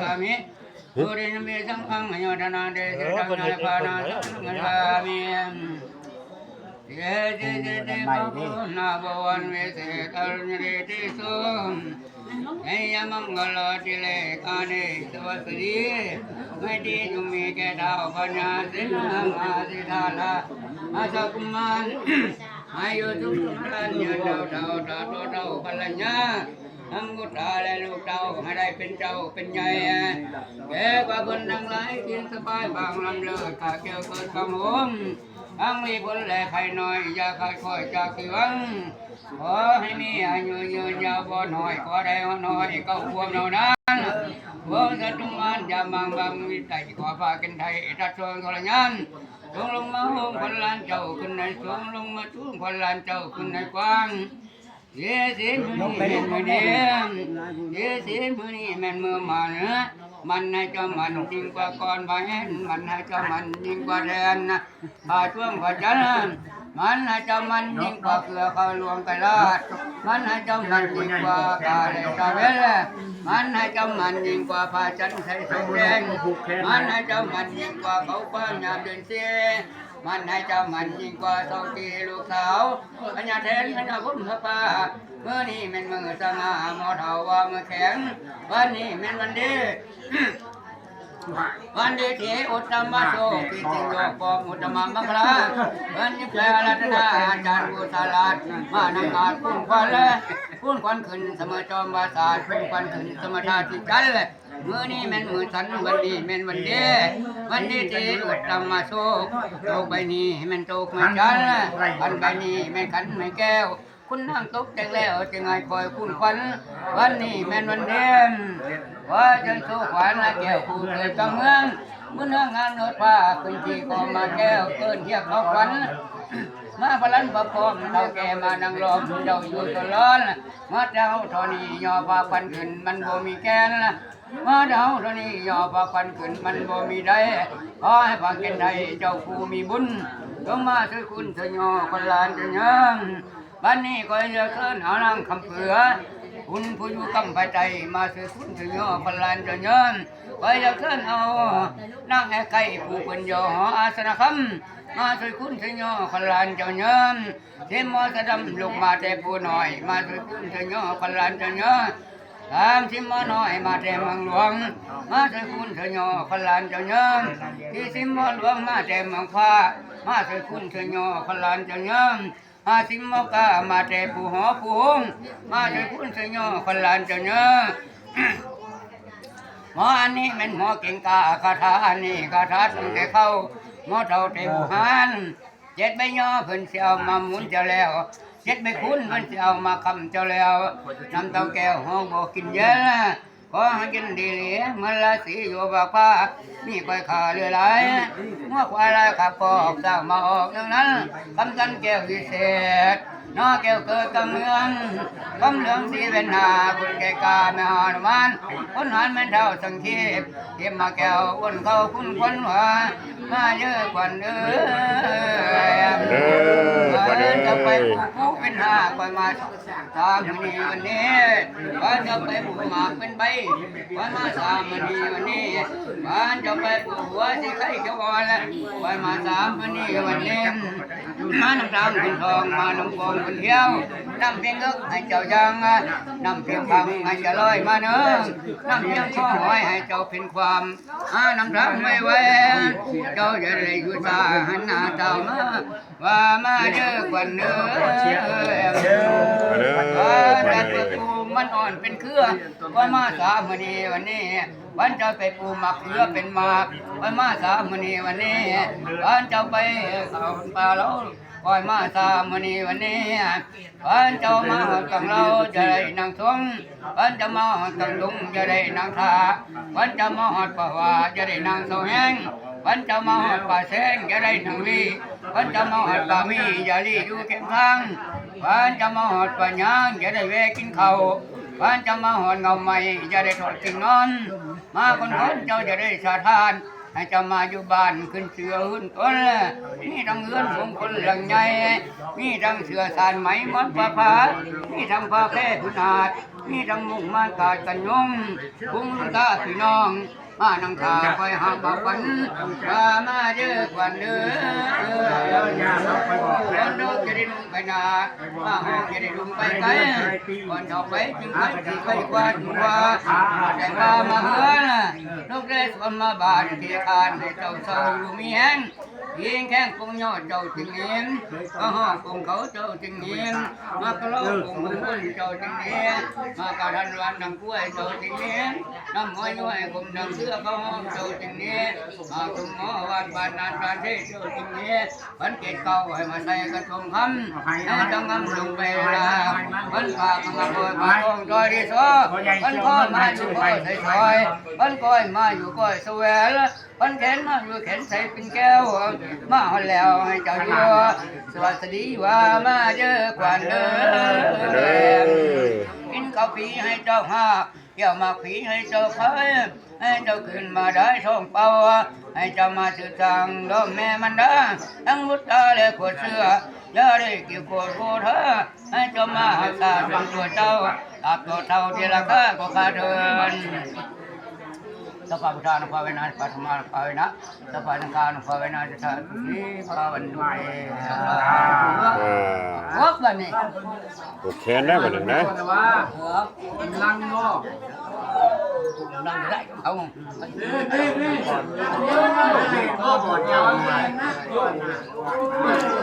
ສາມິ ໂອ ເດນະເມ ສັງຄັງ ໂຍທະນາ ເດຊະທຳ ຍາລະພານາ ສາມິ ເດຊະເດຊະ ເດຊະເດ ພະໂຄນາ ພະວັນເວເສ ຕະລຸນເດເຕໂຊ ໄຊຍະມັງຄະລາ ຕິເລກາເດຊະວັດສະດີ ໄມຕີຈົ່ງມີແກ່ທ້າວພະຍາ ເສນາມະ ສິດທາລາ ອາສະກຸມານ ອາຍຸສຸກສຸຂະຍານຍາວເທົ່າ ຕາໂຕເທົ່າພັນລະຍາ ທັງບຸດຕາ ແລະ ລູກເຕົ້າ ໃຫ້ໄດ້ເປັນເຈົ້າເປັນໃຫຍ່ ແກ່ກວ່າເພິ່ນທັງຫຼາຍ ກິນສະບາຍບາງລຳເລີດ ກະແກ້ວເກີດຄຳໂຮມ ທັງມີຜົນແລະໄພນ້ອຍ ຢ່າຂາດຂ້ອຍຈາກທີ່ຫວັງ ຂໍໃຫ້ມີອາຍຸຍືນຍາວບໍ່ໜ້ອຍ ຂໍໄດ້ຮອດຮ້ອຍເກົ້າຂວບເທົ່ານັ້ນ ພວກສັດທຸມານ ຢ່າມາງບາງມີໃຈ ຂໍພາກັນໄຖ່ ຕັດຊ່ວງທໍລະຍານ ຈົ່ງລົງມາໂຮມຂວັນຫຼານເຈົ້າຂຶ້ນໃນສູງ ລົງມາສູງຂວັນຫຼານເຈົ້າຂຶ້ນໃນກວ້າງ ເດຊະເດ ມື້ນີ້ແມ່ນມື້ດີ ເດຊະເດ ມື້ນີ້ແມ່ນມື້ໝັ້ນ ໝັ້ນໃຫ້ເຈົ້າໝັ້ນຍິ່ງກວ່າກ່ອນພະແຮນ ໝັ້ນໃຫ້ເຈົ້າໝັ້ນຍິ່ງກວ່າແດນ ພະຊ່ວງພະຈັນ ໝັ້ນໃຫ້ເຈົ້າໝັ້ນຍິ່ງກວ່າເກືອເຂົ້າຫຼວງໄກລາດ ໝັ້ນໃຫ້ເຈົ້າໝັ້ນຍິ່ງກວ່າກາແລະຕາເວັນ ໝັ້ນໃຫ້ເຈົ້າໝັ້ນຍິ່ງກວ່າພະຈັນໃສສ່ອງແສງ ໝັ້ນໃຫ້ເຈົ້າໝັ້ນຍິ່ງກວ່າເຂົາກວ້າງຍາມເດືອນສີ່ ໝັ້ນໃຫ້ເຈົ້າໝັ້ນຍິ່ງກວ່າສອງປີລູກສາວ ພະຍາແທນ ພະຍາພົມພະປາ ມື້ນີ້ແມ່ນມື້ສະຫງ່າ ໝໍເຖົ້າວ່າມື້ແຂງ ວັນນີ້ແມ່ນວັນດີ ວັນດີທີ່ອຸດຕະມະໂຊກ ທີ່ຈິງໂຍກປອມອຸດຕະມະມັງຄະລາ ເພິ່ນຍິບແປອາລາທະນາອາຈານຜູ້ສາລາດ ມານຳອາດຄູນຂວັນ ຄູນຂວັນຂຶ້ນສະເໝີຈອມປາສາດ ຄູນຂວັນຂຶ້ນສະເໝີທ່າທີ່ຈັນ ມື້ນີ້ແມ່ນມື້ສັນ ວັນນີ້ແມ່ນວັນດີ ວັນດີທີ່ອຸດຕະມະໂຊກ ໂຊກໃບນີ້ແມ່ນໂຊກໄມ້ຈັນ ຂັນໃບນີ້ແມ່ນຂັນໄມ້ແກ້ວ ຄຸນນາງຕົກແຕ່ງແລ້ວ ຈຶ່ງໃຫ້ຂ້ອຍຄູນຂວັນ ວັນນີ້ແມ່ນວັນດີ ຂໍເຊີນໂຊຂວັນລະແກ້ວ ຜູ້ເກີດກຳເມືອງ ບຸນເຮືອງງາມໂລດຟ້າ ຂຶ້ນທີ່ກໍມາແກ້ວ ເອີ້ນຮຽກເອົາຂວັນ ມາພະລັນພະພ້ອມ ເຖົ້າແກ່ມານັ່ງລ້ອມ ເຈົ້າຢູ່ຕົນລອນ ມາແຕ່ເຮົາທໍ່ນີ້ຍໍພາຂວັນຂຶ້ນ ມັນບໍ່ມີແກ່ນ ມາເຮົາເທົ່ານີ້ຍໍພາຂວັນຂຶ້ນມັນບໍ່ມີໄດ້ ຂໍໃຫ້ພາເກັນໄດ້ເຈົ້າຜູ້ມີບຸນ ຈົ່ງມາຊ່ວຍຄູນຊ່ວຍຍໍຂວັນຫຼານເຈົ້າເຍີມ ບັດນີ້ຂ້ອຍເລືອກເຊີນເອົານາງຄຳເຜືອ ຄຸນຜູ້ຢູ່ກຳພາຍໃຕ້ ມາຊ່ວຍຄູນຊ່ວຍຍໍຂວັນຫຼານເຈົ້າເຍີມ ຂ້ອຍເລືອກເຊີນເອົານາງແອໄກ່ ຜູ້ເພິ່ນຍໍຫໍອາສະນະຄຳ ມາຊ່ວຍຄູນຊ່ວຍຍໍຂວັນຫຼານເຈົ້າເຍີມ ສິມໝໍສະດຳ ລຸກມາແຕ່ຜູ້ນ້ອຍ ມາຊ່ວຍຄູນຊ່ວຍຍໍຂວັນຫຼານເຈົ້າເຍີມ ສາມສິມໝໍນ້ອຍມາແຕ່ເມືອງຫຼວງ ມາຊ່ວຍຄູນຊ່ວຍຍໍຂວັນຫຼານເຈົ້າເຍີມ ສີ່ສິມໝໍຫຼວງມາແຕ່ເມືອງຟ້າ ມາຊ່ວຍຄູນຊ່ວຍຍໍຂວັນຫຼານເຈົ້າເຍີມ ຫ້າສິມໝໍກ້າມາແຕ່ພູຫໍພູໂຮງ ມາຊ່ວຍຄູນຊ່ວຍຍໍຂວັນຫຼານເຈົ້າເຍີມ ໝໍອັນນີ້ແມ່ນໝໍເກັ່ງກ້າ ຄາຖາອັນນີ້ຄາຖາຕັ້ງແຕ່ເຄົ້າ ໝໍເຖົ້າແຕ່ບູຮານ ເຈັດໃບຍໍເພິ່ນຊິເອົາມາໝູນເຈົ້າແລ້ວ ເຈັດໃບຄູນເພິ່ນຊິເອົາມາຄ້ຳເຈົ້າແລ້ວ ນ້ຳເຕົ້າແກ້ວຫ້ອງບໍ່ກິນເຢັນ ຂໍໃຫ້ກິນດີຫຼີ ເໝືອນລາສີຢູ່ບາກຟ້າ ມີກ້ອຍຂ້າເຫຼືອຫຼາຍ ງົວຄວາຍລາຍຄາບຄອກ ສ້າງມາອອກເລື່ອງນັ້ນ ຄຳສັນແກ້ວວິເສດ ນໍແກ້ວເກີດກຳເມືອງ ຄຳເຫຼືອງສີເວັນຫາ ຄຸນແກ່ກ້າແມ່ຮານຸມານ ຄຸນຫານແມ່ນທ້າວສັງຄີບ ເກັບໝາກແກ້ວອ້ນເຂົ້າຄຸນຂວັນຫວາ ມາເດີຂວັນເອີຍ ເດີຂວັນເອີຍ ຈະໄປປູກພູເປັນຫ້າ ຂ້ອຍມາສາມມື້ນີ້ວັນນີ້ ຂ້ອຍຈະໄປປູກໝາກເປັນໃບ ຂ້ອຍມາສາມມື້ນີ້ວັນນີ້ ຂ້ອຍຈະໄປປູກຫົວສີໄຂ່ຂຽວອ່ອນ ຂ້ອຍມາສາມມື້ນີ້ວັນນີ້ ມານຳທາງຂຶ້ນທອງ ມານຳກອງຂຶ້ນທ່ຽວ ນ້ຳພຽງເລິກໃຫ້ເຈົ້າຍ່າງ ນ້ຳພຽງພັງໃຫ້ເຈົ້າລອຍມາເນີ ນ້ຳພຽງຄໍຫ້ອຍໃຫ້ເຈົ້າເປັນຄວາມ ຫານຳທາງໄວໆ ເຈົ້າຢ່າໄດ້ຢູ່ຊ້າ ຫັນໜ້າຕາມາ ວ່າມາເດີຂວັນເອີຍ ມາເດີຂວັນເອີຍ ແຕ່ເປັນປູມັນອ່ອນເປັນເຄືອ ຂ້ອຍມາສາມມື້ນີ້ວັນນີ້ ຂວັນເຈົ້າໄປປູໝາກເຂືອເປັນໝາກ ຂ້ອຍມາສາມມື້ນີ້ວັນນີ້ ຂວັນເຈົ້າໄປເຂົ້າປ່າລາວ ຂ້ອຍມາສາມມື້ນີ້ວັນນີ້ ຂວັນເຈົ້າມາຮອດກາງລາວ ຈະໄດ້ນັ່ງຊົງ ຂວັນເຈົ້າມາຮອດກາງດົງ ຈະໄດ້ນັ່ງຖ້າ ຂວັນເຈົ້າມາຮອດປ່າຫວ້າ ຈະໄດ້ນັ່ງເສົາແຮງ ຂວັນເຈົ້າມາຮອດປ່າແຊງ ຈະໄດ້ນັ່ງລີ ຂວັນເຈົ້າມາຮອດປ່າມີ ຢ່າລີຢູ່ເຄງທາງ ຂວັນເຈົ້າມາຮອດປ່າຍາງ ຈະໄດ້ແວ່ກິນເຂົ້າ ຂວັນເຈົ້າມາຮອດເຫງົ້າໄມ້ ຈະໄດ້ຖອດກິ່ງນອນ ມາຄົນໆ ເຈົ້າຈະໄດ້ສາທານ ໃຫ້ເຈົ້າມາຢູ່ບ້ານຂຶ້ນເສືອຫື້ນຕົນ ມີທັງເຮືອນຂອງຄົນຫຼັງໃຫຍ່ ມີທັງເສືອສານໄໝໝອນປະພາ ມີທັງຜ້າແພພື້ນຫາດ ມີທັງມຸງມານກາດກັນຍົງ ປຸງລຸງຕາພີ່ນ້ອງ ມານັ່ງຖ້າຄອຍຫາເອົາຂວັນ ວ່າມາເດີຂວັນເດີ ເອີ ກ່ອນດອກຈະໄດ້ລຸງໄປນາ ມາຮອງຈະໄດ້ລຸງໄປໄກ ກ່ອນດອກໄປຈຶ່ງໄປຊິໄປກວາດຫົວ ແຕ່ວ່າມາເຮືອນ ລູກເດ້ສວນມາບາດທີ່ຄານ ໃຫ້ເຈົ້າເຊົາຢູ່ມີແຮງ ຍິງແຂ້ງກົງຍໍ້ເຈົ້າຈຶ່ງເຫັນ ມາຮອງກົງເຂົາເຈົ້າຈຶ່ງເຫັນ ມາກະລອກົງຄົນເຈົ້າຈຶ່ງເຫັນ ມາກະທັນວັນນຳກ້ວຍເຈົ້າຈຶ່ງເຫັນ ນຳຫົວຍ້ວຍກົມດັງເສືອເຂົາຫ້ອມເຈົ້າຈຶ່ງເຫັນ ມາທຸມໝໍວາດບາດນານຕາເທເຈົ້າຈຶ່ງເຫັນ ພັນເກດເກົ້າໃຫ້ມາໃສ່ກະທົງຄຳ ໃຫ້ຈັງງຳລົງໄປລາ ພັນປາກກະມາໂກຍປາກກອງດອຍດີຊອ ພັນຂໍມາຢູ່ກ້ອຍໃສ່ຊອຍ ພັນກ້ອຍມາຢູ່ກ້ອຍສະແຫວລ ພັນແຂນມາຢູ່ແຂນໃສ່ເປັນແກ້ວ ມາຮອດແລ້ວໃຫ້ເຈົ້າຢູ່ສະຫວັດສະດີວ່າມາເດີຂວັນເດີ ເດີ ກິນເຂົ້າຜີໃຫ້ເຈົ້າຮາກ ແກ້ວໝາກຜີໃຫ້ເຈົ້າຂາຍ ໃຫ້ເຈົ້າຂຶ້ນມາໄດ້ທ້ອງເປົ່າ ໃຫ້ເຈົ້າມາສືບສ້າງດອກແມ່ມັນດາ ທັງບຸດຕາແລະຂວດເຊື້ອ ຢ່າໄດ້ກິ້ວໂຄດໂຄທາ ໃຫ້ເຈົ້າມາຮັກສາຕົວເຈົ້າ ຕາບຕໍ່ເທົ່າທີ່ລາຄາກໍຄ່າເທີນ ສະພາພຸດທານຸພາເວນະ ສະພາທຳມານຸພາເວນະ ສະພາສັງຄານຸພາເວນະ ຈັດຖາຕຸເມພາວັນຕຸເມ ອ່າ ໂອກບັດນີ້ ໂອເຄນະບັດນີ້ນະ ເອີ ກຳລັງບໍ່ ກຳລັງໄດ້ ເອົາ ນີ້ ນີ້ ນີ້ ນີ້ ກໍບອດເຈົ້າ